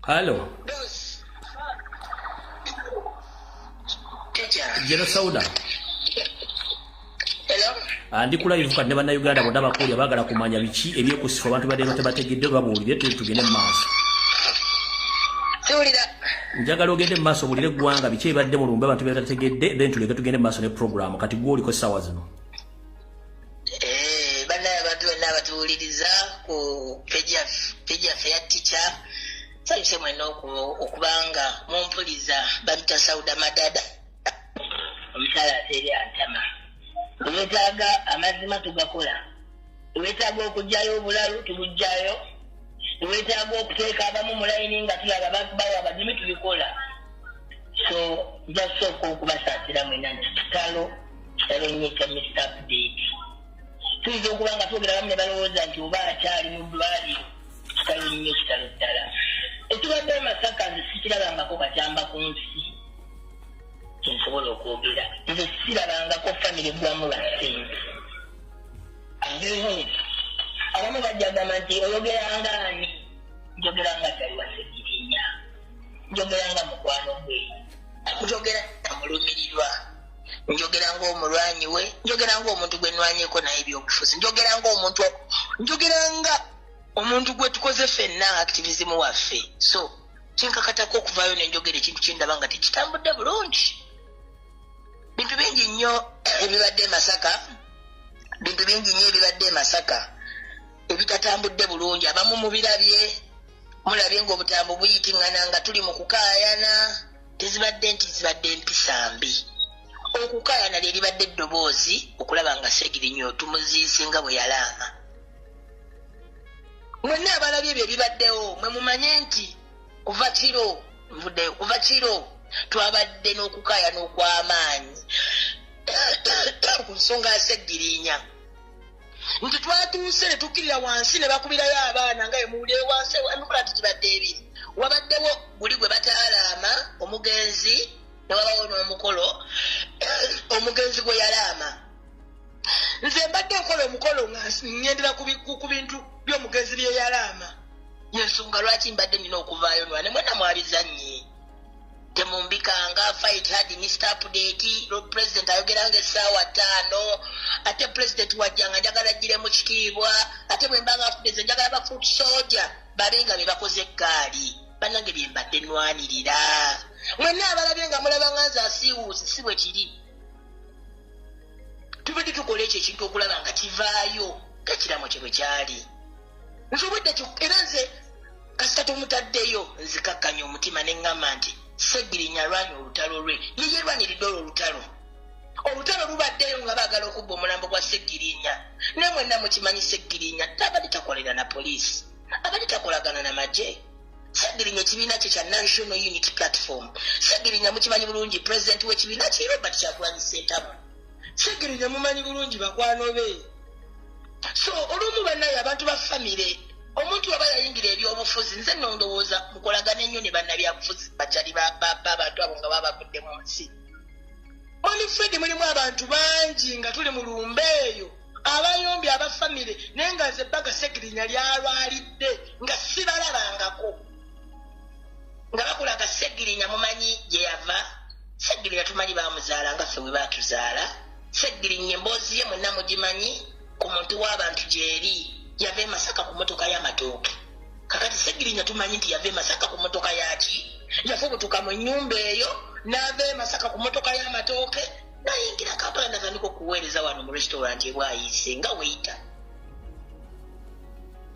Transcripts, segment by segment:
Hello. Jeno Sauda. Hello. Andi kula live kati ne bannayuganda bonna bakuulya baagala kumanya biki ebyekusifu abantu badde batebategedde babuulire tugende mu maaso. Siwulira. Njagala ogende mu maaso obuulire eggwanga biki ebibadde mu lumbe abantu bebatategedde, then tuleke tugende mu maaso ne program. Kati gwe oliko essaawa zino. Bannaye abantu bonna abatuwuliriza ku page yaffe ya teacher, nsanyuse mwenna okubanga mumpuliza. Bampita Sauda Madada, omukyala ateeri antama. Wetaaga amazima tugakola, wetaaga okugyayo obulalu tubugjayo, wetaaga okuteeka abamu mu layini nga tulaba bawa abadimi tubikola. So nja kusooka okubasaasira mwena nti kitalo, kitalo nnyo ekya Mr Update. Tuyinza okuba nga twogera bamu ne balowooza nti oba akyali mu ddwaliro. Kitalo nnyo, kitalo ddala. Ekibadde e Masaka nze sikirabangako kakyamba ku nsi. Kyensobola okwogera, nze sirabangako famire gwamu lwa ssente. Abamu bajja gamba nti oyogeranga ani? Njogera nga kyaliwa Segirinya, njogera nga mukwano gwe, njogera nga mulumirirwa, njogera ng'omulwanyi we, njogera ng'omuntu gwe nwanyeko naye ebyobufuzi, njogera ng'omuntu, njogera nga omuntu gwe tukoze ffenna activism waffe. So kinkakatako okuvaayo nenjogera ekintu kyendaba nga tekitambudde bulungi. Bintu bingi nnyo ebibadde e Masaka, bintu bingi nnyo ebibadde e Masaka ebitatambudde bulungi. Abamu mubirabye, mulabye ng'obutambo buyitiŋŋana nga tuli mu kukaayana. Tezibadde nti zibadde empisa mbi. Okukaayana lye libadde eddoboozi okulaba nga Segirinya tumuziise nga bwe yalaama. Mwenna abalabye ebyo ebibaddewo, mwe mumanye nti kuva kiro nvuddeyo, kuva kiro twabadde n'okukaayana okw'amaanyi ku nsonga ya Segirinya, nti twatuuse ne tukkirira wansi ne bakubirayo abaana nga emuwulire wansi. Emikola nti gibadde ebiri, wabaddewo guli gwe bataalaama omugenzi, ne wabawo n'omukolo omugenzi gwe yalaama. Nze mbadde nkola omukolo nga ŋŋendera ku bintu by'omugenzi bye yalaama. Yensonga lwaki mbadde nina okuvaayo nwane. Mwena mwabizannye, temumbikanga. Fight hard, Mr Update. President ayogeranga essaawa 5, ate president wajjanga njagala agire mu kitiibwa. Ate bwe mbanga afudde, njagala ba foot soldier babe nga be bakoze eggaali. Bannange, bye mbadde nwanirira, mwenna abalabye nga mulabanga nze asiiwuusi, si bwe kiri. Tubadde tukola ekyo ekintu okulaba nga kivaayo ng'ekiramo kye bwe kyali. Nsobodde era nze kasita tomutaddeyo, nzikakkanya omutima ne ŋŋamba nti Segirinya alwanya olutalo lwe, ye yerwaniridde olwo olutalo. Olutalo lubaddeyo nga baagala okubba omulambo gwa Segirinya, naye mwenna mukimanyi Segirinya tabadde takolera na poliisi, abadde takolagana na magye. Segirinya ekibiina kye kya National Unity Platform, Segirinya mukimanyi bulungi, pulezidenti w'ekibiina kye Robert Kyagulanyi Ssentamu. Segirinya mumanyi bulungi bakwano be. So olumu bannaye abantu ba famire, omuntu waba yayingira ebyobufuzi, nze nno ndowooza mukolagane nnyo ne bannabyabufuzi bakyali b'abantu abo nga baba bavudde mu nsi. Mwami Fred, mulimu abantu bangi nga tuli mu lumbe eyo abayombi aba famire, naye nga nze ebbaga Segirinya lyalwalidde nga sibalabangako nga bakulaga. Segirinya mumanyi gye yava. Segirinya tumanyi bamuzaala nga ffe bwe batuzaala. Segirinya emboozi ye mwenna mugimanyi ku muntu w'abantu gyeri, yava e Masaka ku motoka y'amatooke. Kakati Segirinya tumanyi nti yava e Masaka ku motoka yaki, yafubutuka mu nnyumba eyo n'ava e Masaka ku motoka y'amatooke nayingira Kampala, natandika okuweereza wano mu restaurant ebwayiise nga waiter.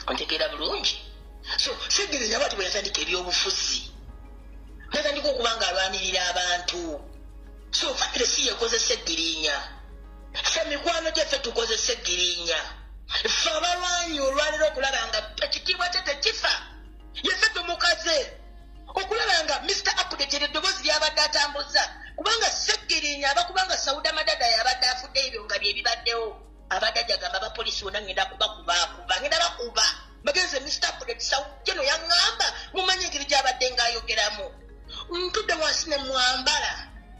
Ontegeera bulungi? So Segirinya bwati bwe yatandika ebyobufuzi, natandika okuba nga alwanirira abantu. So famire si yekozesa Eggirinya, ffe mikwano gyaffe tukozesa Eggirinya. Ffe abalwanyi olwaliro okulaba nga ekitiibwa kye tekifa, yeffe tumukaze okulaba nga Mr Update eryo eddoboozi lyabadde atambuza, kubanga Seggirinya aba kubanga Sauda Madada yabadde afudde, ebyo nga bye bibaddewo, abadde ajagamba abapoliisi bonna, "Ngenda kubakubakuba, ngenda bakuba bagenze." Mr Update Saujeno yaŋŋamba, mumanyi engeri gyabadde ng'ayogeramu, ntudde wansi ne mwambala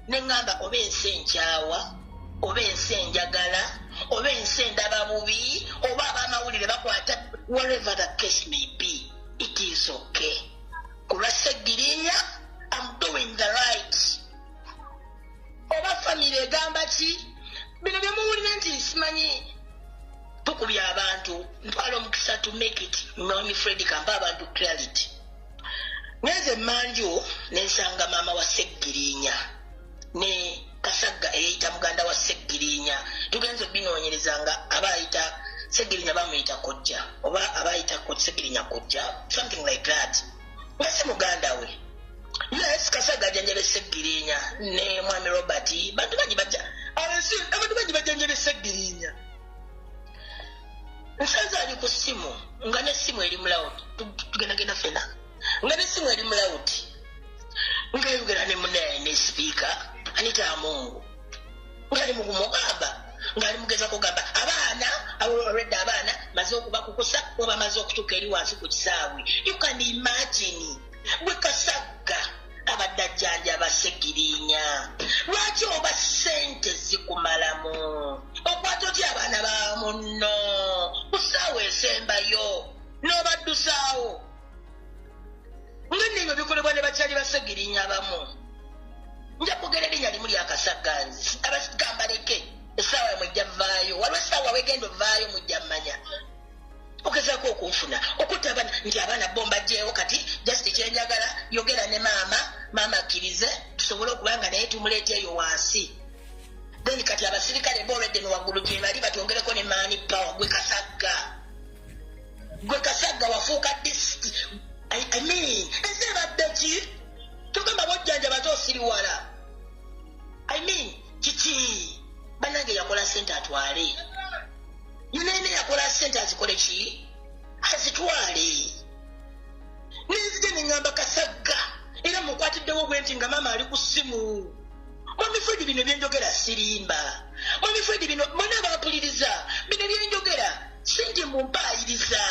ne ŋŋamba, oba ensi enkyawa, oba ensi enjagala, oba ensi endaba bubi, oba abamawulire bakwata, whatever the case may be, it is okay. Ku lwa Segirinya. Ngenze manju nensanga maama wa Ssegirinya ne Kasagga eyeyita muganda wa Ssegirinya. Tugenze binoonyereza nga abayita Ssegirinya bamuyita kojja oba abayita Ssegirinya kojja, something like that, nga si muganda we. Yes, Kasagga ajjanjaba Ssegirinya ne mwami Robert, bantu bangi bajja, abantu bangi bajjanjaba Ssegirinya. Nsanze ali ku ssimu nga n'essimu eri mu loud, tugendagenda ffena nga n'essimu eri mu loud, ngayogera ne munaye ne sipiika Anita Amungu, ngaali mukumugamba, ngaali mugezako gamba abaana already abaana maze okubakukusa oba maze okutuuka eri wansi ku kisaawe. You can imagine gwe Kasagga abadde ajjanjaba Ssegirinya, lwaki oba ssente zikumalamu okwata otya abaana ba munno ku ssaawa esembayo n'obaddusaawo? Nga nno ebyo bikolebwa ne bakyali ba Ssegirinya abamu. Nja kwogera erinnya limu lya Kasagga, nze abagamba leke essaawa yamwe ejja vaayo, waliwo essaawa wegenda ovaayo mujja mmanya. Ogezaako okunfuna okutta abaana nti abaana bo mbajjeewo, kati just kyenjagala yogera ne maama, maama akkirize tusobole okuba nga naye tumuleeta eyo wansi. Then kati abasirikale bo olwedde waggulu gye bali batwongereko ne maani power. Gwe Kasagga, gwe Kasagga wafuuka disiti. I mean, ensi ebadde ki? Tugamba bwojjanjaba ate osiriwala. I mean, kiki? Bannange, yakola sente atwale yunene, yakola sente azikole ki? Azitwale. Nenzija neŋŋamba Kasagga era mukwatiddewo bwe nti nga maama ali ku ssimu. Mwami Fredi, bino byenjogera sirimba. Mwami Fredi, bino mwena bampuliriza, bino byenjogera sinti mumpaayiriza.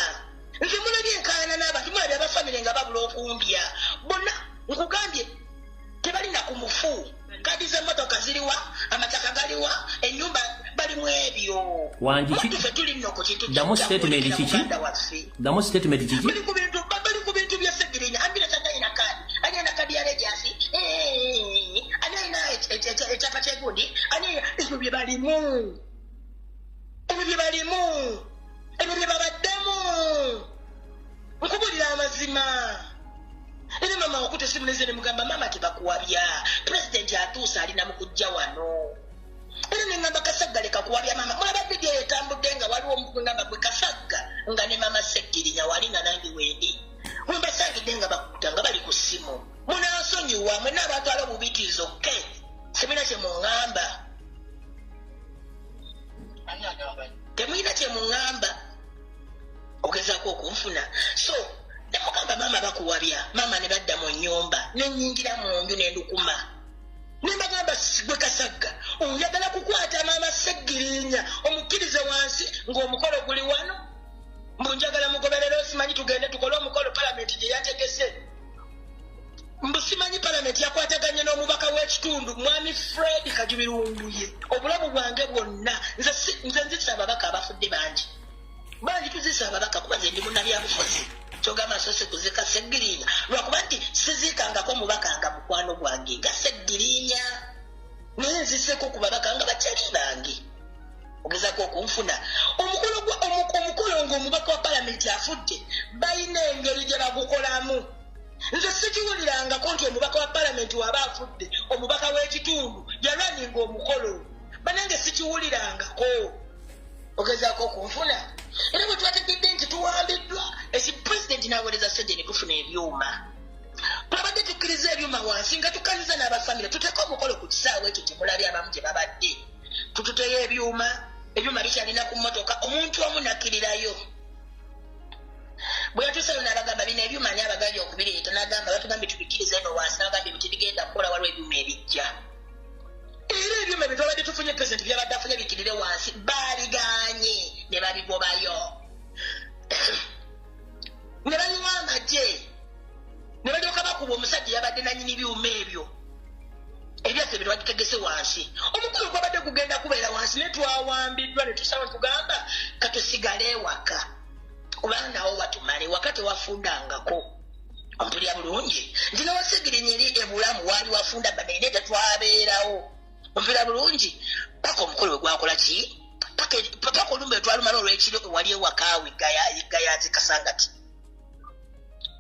Nze mulabye enkaayana n'abantu, mulabye abafamire nga babula okumbya bonna. Nkugambye tebalina ku mufu, kadi z'emmotoka ziriwa, amataka galiwa, ennyumba balimu ebyo. Wangi Anti ffe tuli nno ku kintu Ddamu statement kya kiki? muganda waffe. Ddamu statement kiki? Bali ku bintu bya Ssegirinya. Ambulance alina kadi, ani alina kadi ya Regius, ani alina ekyapa kyegundi, ani ebyo bye balimu, ebyo bye balimu, ebyo bye babaddemu. Nkubulira amazima. Era mama wakuta esimu neze nemugamba, maama tebakuwabya, pulezidenti atuuse alina mu kujja wano. Era neŋŋamba Kasagga leka kuwabya maama. Mulaba vidiyo eyo etambudde nga waliwo omugamba gwe Kasagga nga ne maama Seggirinya wali nga nange wendi wembasangidde nga bakuta nga bali ku ssimu. Munansonyiwa mwenna abatwala obubitiizo ke semina kye muŋŋamba, temulina kye muŋŋamba. Ogezaako okunfuna, so nemugamba maama bakuwabya. Maama ne badda mu nnyumba, nenyingira mu nju nendukuma nembagamba gwe Kasagga oyagala kukwata maama Seggirinya omukkirize wansi ng'omukolo guli wano, mbu njagala mugoberere, osimanyi tugende tukole omukolo palamenti gye yategese, mbu simanyi palamenti yakwataganye n'omubaka w'ekitundu mwami Fred Kajubirumbuye. Obulamu bwange bwonna nze nze nzisa ababaka abafudde bangi bangi, tuzisa ababaka kuba nze ndi munnabyabufuzi. Kyogamba nsoose kuzika Seggirinya lwakuba nti siziikangako mubaka nga mukwano gwange nga Seggirinya, naye nziseko ku babaka nga bakyali bange. Ogezako okunfuna omukolo omukolo ng'omubaka wa palamenti afudde, balina engeri gye bagukolamu. Nze sikiwulirangako nti omubaka wa palamenti waba afudde omubaka w'ekitundu yalwaninga omukolo. Banange, sikiwulirangako. Ogezaako okunfuna. Era bwe twategedde nti tuwambiddwa, esi pulezidenti n'aweereza sente ne tufuna ebyuma. Twabadde tukkiriza ebyuma wansi nga tukaniza n'abafamire tuteeke omukolo ku kisaawe ekyo kyemulabye abamu gye babadde tututeyo ebyuma. Ebyuma bikyalina ku mmotoka. Omuntu omu nakkirirayo bwe yatuuseyo n'abagamba bino ebyuma ani abagambye okubireeta? N'agamba batugambye tubikkirize eno wansi. N'abagambye ebyo tebigenda kukola, waliwo ebyuma ebijja. Era ebyuma bye twabadde tufunye, pulezidenti byabadde afunye bikkirire wansi, baaliganye ne babigobayo ne bayiwa amagye ne balyoka bakuba omusajja yabadde nanyini byuma ebyo ebyaffe bye twagitegese wansi. Omukolo gwabadde gugenda kubeera wansi naye twawambiddwa ne tusaba tugamba katusigale ewaka kubanga nawo watumale waka tewafundangako. Ompulira bulungi nti newasegirinya eri ebulamu waali wafunda banaye naye tetwabeerawo. Ompulira bulungi paka omukolo we gwakola ki, paka olumbe twalumala olwekiro wali ewakaawe Gayazi Kasangati.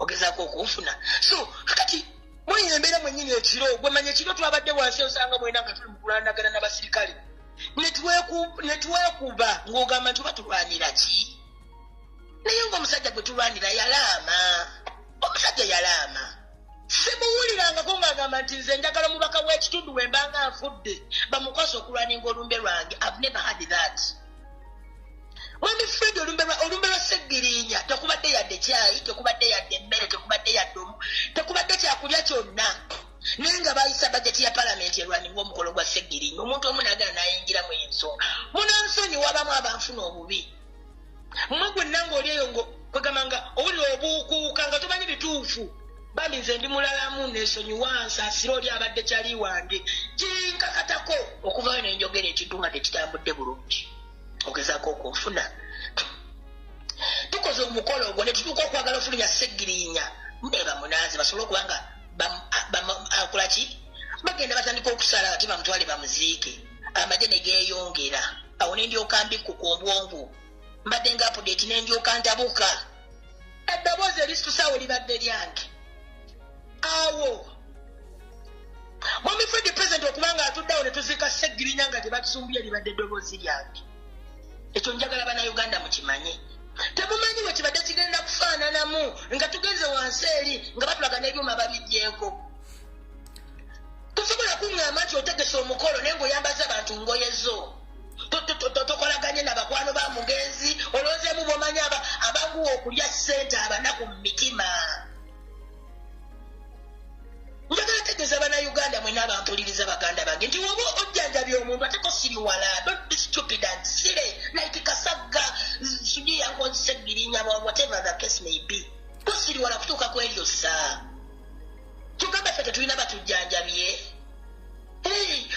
Ogezaako okunfuna. So kakati mweyo embeera mwennyini ekiro, gwe manya ekiro twabadde wansi, osanga mwena nga tuli mu kulwanagana n'abasirikale, ne twekuba ng'ogamba nti oba tulwanira ki? Naye ng'omusajja gwe tulwanira yalaama, omusajja yalaama. Simuwulirangako ng'agamba nti nze njagala omubaka w'ekitundu we mbanga nfudde bamukwasa okulwaninga olumbe lwange. I've never had that. Mwami Fred, olumbe lwa Segirinya tekubadde yadde kyayi, tekubadde yadde emmere, tekubadde yadde omu, tekubadde kyakulya kyonna, naye nga bayisa bajeti ya palamenti erwaninga omukolo gwa Segirinya. Omuntu omu nagala nayingiramu ensonga. Munansonyiwa, abamu abanfuna obubi, mmwe gwenna ng'oli eyo ngo kwegamba nga owulira obuukuuka nga tomanyi bituufu. Bambi nze ndi mulalamu, nesonyiwa, nsaasira oli abadde kyali wange. Kinkakatako okuvayo nenjogera ekintu nga tekitambudde bulungi. Ogezaako okunfuna. Tukoze omukolo ogwo ne tutuuka okwagala ofulumya Segirinya ne bamunaazi basobole okuba nga akola ki, bagenda batandika okusala ate bamutwale bamuziike. Amagye ne geeyongera awo, ne ndyoka mbikkuka obwongo, mbadde nga update, ne ndyoka ntabuka. Eddoboozi erisitusaawo libadde lyange awo. Mwami Fred, president okuba nga atuddeawo ne tuziika Segirinya nga tebatusumbuye, libadde eddoboozi lyange. Ekyo njagala Bannayuganda mukimanye. Temumanyi bwe kibadde kigenda kufaananamu nga tugenze wansi eri nga batulaga n'ebyuma babigyeko. Tosobola kuŋŋamba nti otegese omukolo naye ng'oyambaza abantu ngoye zo, tokolaganye nabakwano ba mugenzi, olonzeemu bomanyi abanguwa okulya ssente, abanaku mu mitima. Njagala tegeeza Bannayuganda mwena abampuliriza, baganda bange, nti woba ojjanjabya omuntu ate tosiriwala. Don't be stupid and silly like Kasagga Sudiyankozisegirinya, whatever the case may be. Tosiriwala kutuuka ku eryo saa. Tugamba ffe tetulina batujjanjabye.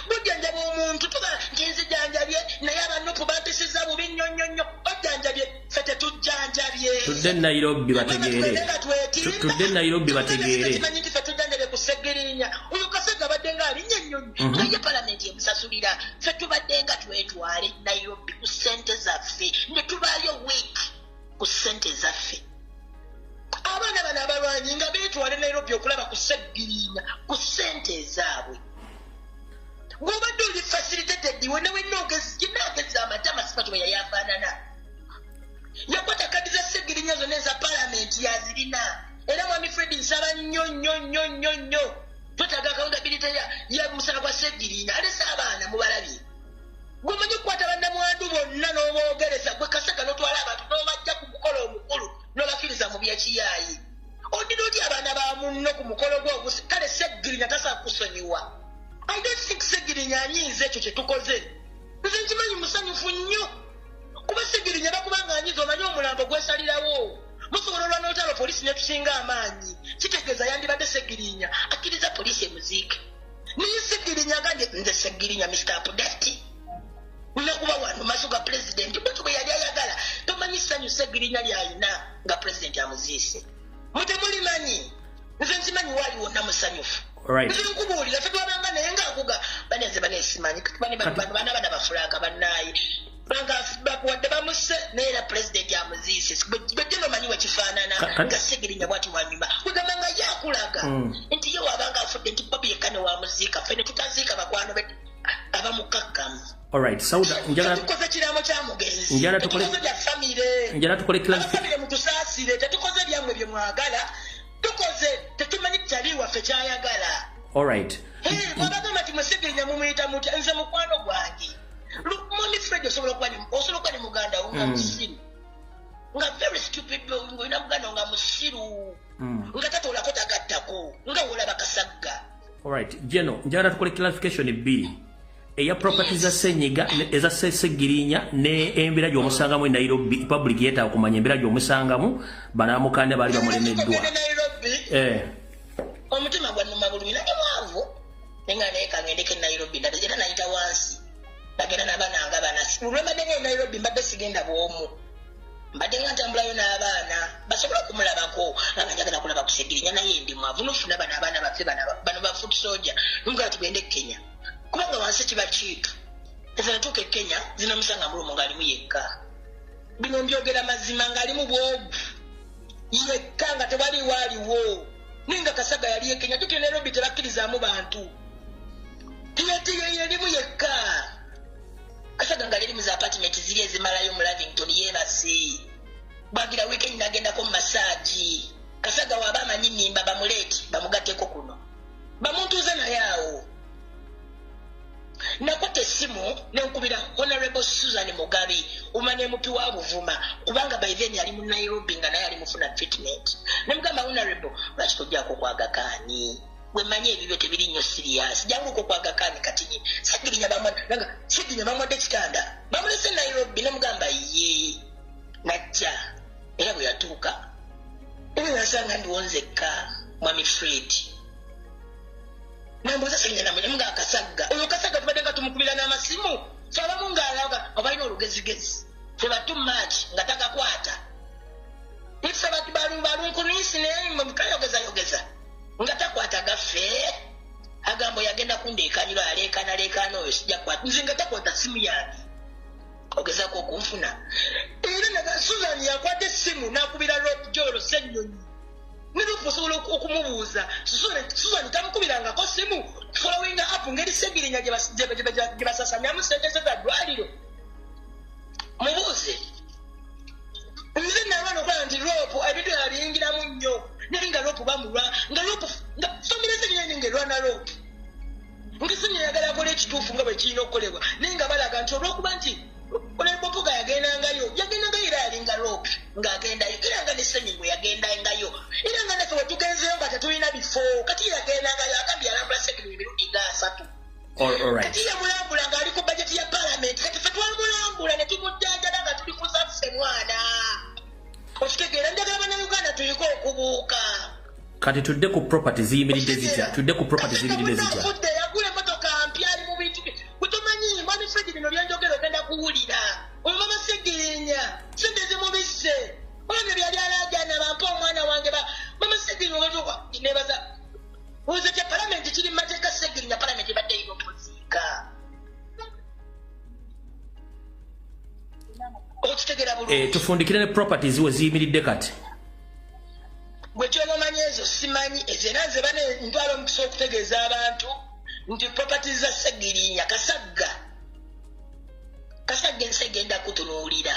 Bujjanjaba omuntu tuba nti nzijanjabye, naye abanupu bampisiza bubi nnyo nnyo nnyo. Ojjanjabye, ffe tetujjanjabye. Tudde Nairobi bategeere. Tudde Nairobi bategeere. Kimanyi nti ffe tujjanjabye ku Segirinya. Oyo Kasagga abadde nga alinnya ennyonyi, naye palamenti emusasulira. Ffe tubadde nga twetwale Nairobi ku ssente zaffe, ne tubaayo week ku ssente zaffe. Abaana bano abalwanyi nga beetwale Nairobi okulaba ku Segirinya ku ssente ezaabwe. Bw'obadde oli facilitated wena wenna ogezi amatama, sifa bwe yali afaanana. Yakwata kadi za Segirinya zonna eza palamenti yazirina. Era mwami Fred, nsaba nnyo nnyo nnyo nnyo nnyo, twetaaga accountability ya musala gwa Segirinya. Alese abaana mubalabye. Gwemanyi okukwata bannamwandu bonna n'oboogereza, gwe Kasaka n'otwala abantu n'obajja ku mukolo omukulu n'obakkiriza mu byekiyaayi. Odira otya abaana ba munno ku mukolo gwo? Kale Segirinya tasobola kusonyiwa. I don't think Segirinya anyiiza ekyo kye tukoze. Nze nkimanyi musanyufu nnyo, kuba Segirinya bakubanga anyiiza, omanyi omulambo gwesalirawo, musobola olwa n'olutalo, poliisi netusinga amaanyi. Kitegeeza yandibadde Segirinya akkiriza poliisi emuziike, naye Segirinya agambye nze Segirinya Mr Update nakuba wano maaso ga pulezidenti, bwetyo bwe yali ayagala. Tomanyi ssanyu Segirinya lyalina nga pulezidenti amuziise. Mutemulimanyi, nze nkimanyi waali wonna musanyufu. Nze nkubuulira, ffe twabanga naye ngaakuga banenze banesimanyi bana bana bafulaka bannaaye banga bakuwadde bamuse, naye era pulezidenti amuziise. Gwejje nomanyi wekifaanana nga Segirinya bwati wanyuma kwegamba nga ye akulaga nti ye wabanga afudde nti Bobi yekka ne wamuziika, ffe ne tutaziika bakwano be abamukakkamu. Alright, Sauda, njagala Tetukoze kiraamo kya mugenzi. Njagala tukole- Tetukoze bya famire. Njagala tukole Abafamire mutusaasire, tetukoze byammwe bye mwagala. Tukoze tetumanyi kyali waffe kyayagala. Alright. Bwabagamba nti Musegirinya mumuyita mutya? Nze mukwano gwange. Mwami Fred, osobola okuba ne muganda wo nga musiru, nga very stupid, ng'olina muganda wo nga musiru, nga tatoolako tagattako, nga wolaba Kasagga. Alright, Geno, njagala tukole clarification bbiri. Eya property za Senyiga eza Segirinya ne embeera gy'omusangamu e Nairobi. Public yeetaaga kumanya embeera gy'omusangamu, banamukanda baali bamulemeddwa. Tugende Nairobi. Eh. Omutima gwannuma bulumi, nali mwavu, naye nga naye kangendeko e Nairobi. Era nayita wansi, nagenda n'abaana nga bana. Lwembadde nga e Nairobi mbadde sigenda bwomu, mbadde nga ntambulayo n'abaana basobole okumulabako, nga njagala kulaba ku Segirinya, naye ndi mwavu. Nofuna bano abaana baffe bano ba foot soldier, numugala tugende e Kenya kubanga wansi kiba kiitu. Efe natuuka e Kenya, zinamusanga mu room ng'alimu yekka. Bino mbyogera mazima, ng'alimu bwogu. Yekka nga tewaliwo aliwo. Ninga Kasagga yali e Kenya, jjukira Nairobi tebakkirizaamu bantu. Tiyetiye yerimu yekka. Kasagga nga liri mu za apartment ziri ezimalayo mu Lavington yeebase. Bwagira weekend n'agendako mu massage. Kasagga waba amanyi nnimba bamuleete bamugatteko kuno. Bamuntuuze naye awo. Nakwata essimu nenkubira Honorable Susan Mugabe, umane MP wa Buvuma, kubanga by then yali mu Nairobi nga naye ali mufuna treatment. Nemugamba, "Honorable, lwaki tojjako kwa Aga Khan? Bwe mmanyi ebibyo tebiri nnyo serious, janguko kwa Aga Khan." Kati Segirinya bamwa Segirinya bamuwadde ekitanda, bamulese Nairobi. Nemugamba ye najja, era bwe yatuuka era nasanga ndiwo nzekka. Mwami Fred nambuuza Segirinya namuga Kasagga oyo. Kasagga tubadde nga tumukubira n'amasimu, fe abamu ng'alaga obalina olugezigezi, fe ba too much nga tagakwata. Ife balunkunisi naye kayogezayogeza nga takwata gaffe. Agamba yagenda kundeekanyiro, aleekaana leekaana oyo sijja kukwata nze nga takwata simu yange ogezaako okunfuna. Era naga Susan yakwata essimu n'akubira Rob Jolo Ssennyonyi ne Rob osobola okumubuuza. Susan tamukubirangako simu following up ngeri Segirinya gye basasanyamu sente ze za ddwaliro. Mubuuze. Nze nalwana okulaba nti Rob ebintu yabiyingiramu nnyo, naye nga Rob bamulwa nga Rob nga famire Segirinya nga erwana Rob nga Segirinya yagala akola ekituufu nga bwe kirina okukolebwa, naye nga balaga nti olwokuba nti olebopuga yagendangayo yagendangayo era yalinga Rob ng'agendayo, era nga ne Senyonyi yagendangayo, era nga naffe bwe tugenzeyo nga tetulina bifo. Kati yagendangayo, agambye yalambula Segirinya emirundi nga 30. Kati yamulambula ng'ali ku bajeti ya palamenti. Kati ffe twamulambula ne tumujjanjaba nga tuli ku zaffe. Mwana, okitegeera? Njagala Bannayuganda tuyike okubuuka. Kati tudde ku property ziyimiridde zitya? Tudde ku property ziyimiridde zitya? Afudde, yagula emotoka mpya, ali mu bintu bye. Bwe tomanyi mwami Fred, bino byenjogera ogenda kuwulira. Oyo mama Segirinya sente zimubisse, olabye byali alaajana bampe omwana wange mama Segirinya ogetuka nebaza oze kya palamenti kiri mu mateeka. Segirinya palamenti ebadde erina okuziika, okitegeera bulungi? Tufundikire ne properties we ziyimiridde kati. Gwe kyobamanyi ezo simanyi ezo, era nze bane ntwala omukisa okutegeeza abantu nti properties za Segirinya. Kasagga, Kasagga, ensi egenda kutunuulira.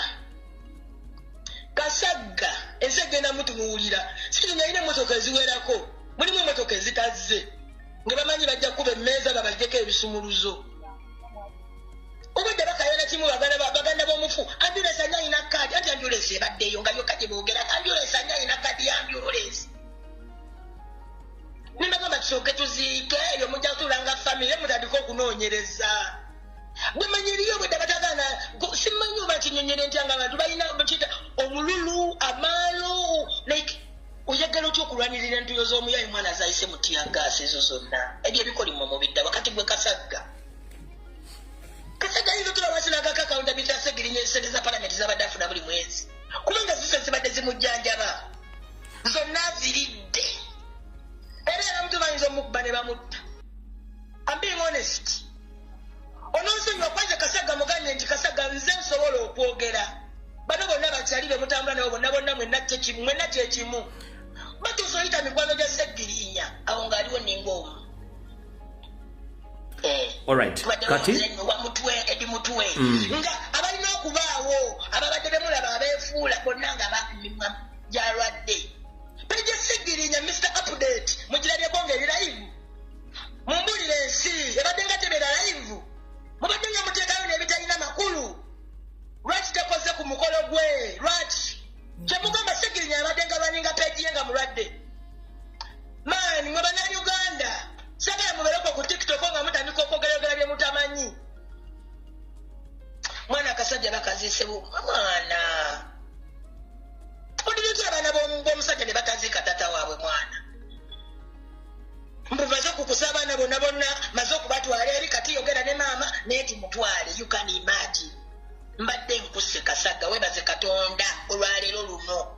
Kasagga, ensi egenda mutunuulira. Segirinya alina emotoka eziwerako, mulimu emotoka ezitazze nga bamanyi bajja kuba emmeeza babajjeko ebisumuluzo. Obwedda bakayana kimu baganda b'omufu. Ambulance ani alina kaadi? Anti ambulance ebaddeyo nga yokka gye boogera. Ambulance ani alina kaadi ya ambulance? Nembagamba tusooke tuziike eyo, mujja kutuula nga famire mutandike okunoonyereza. Bwemanyi eriyo obwedda batagaana. Simanyi oba kinyonyere ntya nga abantu balina kiyita omululu amaalo, like oyagala otya okulwanirira entuyo z'omuyayi mwana azayise mu teargas ezo zonna, ebyo ebikolimo mubidda wakati. Gwe Kasagga, Kasagga ayinza otula wansi nagako accountability ya Segirinya, esente za palamenti zabadde afuna buli mwezi, kubanga zise zibadde zimujjanjaba zonna ziridde. Era abamutu bayinza omukuba ne bamutta. I'm being honest. Ononsonyiwa kwanza Kasagga, mugambye nti Kasagga nze nsobola okwogera. Bano bonna bakyali be mutambula nabo bonna bonna mwenna mwenna kyekimu. Batuusa oyita mikwano gya Segirinya awo ng'aliwo ninga omu. Alright. Kati wa mutwe edi mutwe nga abalina okubaawo ababadde bemulaba abeefuula bonna nga bamimwa gyalwadde. Page Segirinya Mr Update mugirabyeko nga eri live. Mumbulire, ensi ebadde nga tebeera live, mubadde nga muteekayo n'ebitalina makulu. Lwaki tekoze ku mukolo gwe? Lwaki kyemugamba Segirinya abadde nga lwaninga page ye nga mulwadde? Maani mwe Bannayuganda, sagala mubereko ku TikTok nga mutandika okwogerayogera bye mutamanyi. Mwana akasajja bakaziise mwana odibiki abaana b'omusajja ne bataziika tata waabwe. Mwana mbu maze okukusa abaana bonna bonna, maze okubatwala eri, kati yogera ne maama naye tumutwale. You can imagine. Mbadde nkuse. Kasagga, webaze Katonda olwaleero luno,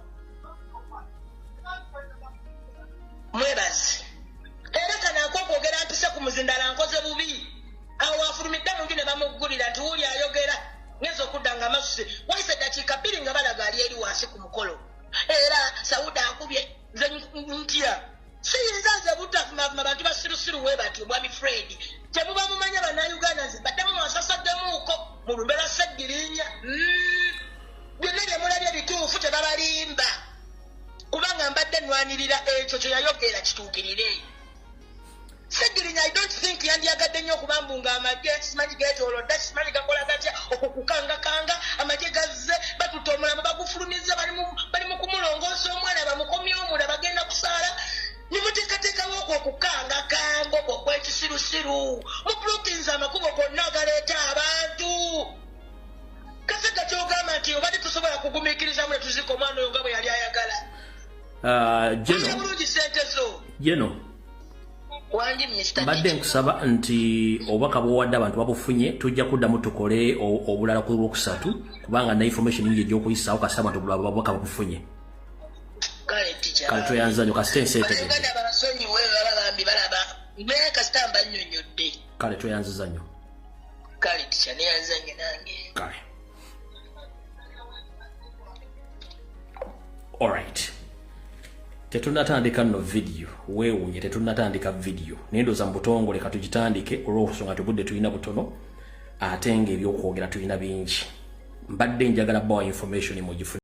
mwebaze. Era kanaako okwogera mpise ku muzindala nkoze bubi. Awo afulumidde mu nju ne bamuggulira nti wuuli ayogera ngenza okudda nga amasuse wayise eddakiika 2 nga balaga ali eri wansi ku mukolo. Era Sauda Abasiru we batyo. Mwami Fred, kyemuba mumanya, Bannayuganda, nze baddemu mwasasaddemuuko mu lumbe lwa Seggirinya. Byonna bye mulabye bituufu, tebabalimba, kubanga mbadde nwanirira ekyo kye yayogera kituukirire. Segirinya, I don't think yandyagadde nnyo okuba mbu nga amagye simanyi geetoolodde, simanyi gakola gatya, okukukangakanga. Amagye gazze, batutte omulamu, bagufulumiza, bali mu kumulongoosa, omwana bamukomye omula, bagenda kusaala. Nimuteekateekawo okwo okukangakanga okwo okwekisirusiru, mublockinze amakubo gonna agaleeta abantu. Kasega kyogamba nti obadde tusobola kugumiikirizamu ne tuzika omwana oyo nga bwe yali ayagala. Geno. Bulungi sente zo. Geno. Wangi, Mr. Mbadde nkusaba nti obubaka bwowadde abantu babufunye. Tujja kuddamu tukole obulala ku Lwokusatu, kubanga na information nyingi egy'okuyisaawo. Kasita abantu obubaka babufunye. Kale, teacher. Kale, tweyanza nnyo, kasita ensi etegedde. Bannayuganda babasonyiwe, baba bambi balaba naye kasita mbannyonnyodde. Kale, tweyanziza nnyo. Kale, teacher, neyanzanye nange. Kale, alright, tetunnatandika nno vidiyo. Weewuunye, tetunnatandika vidiyo, naye ndowooza mu butongole katugitandike, olw'okusonga nti obudde tulina butono ate ng'ebyokwogera tulina bingi. Mbadde njagala bawa information mugifune.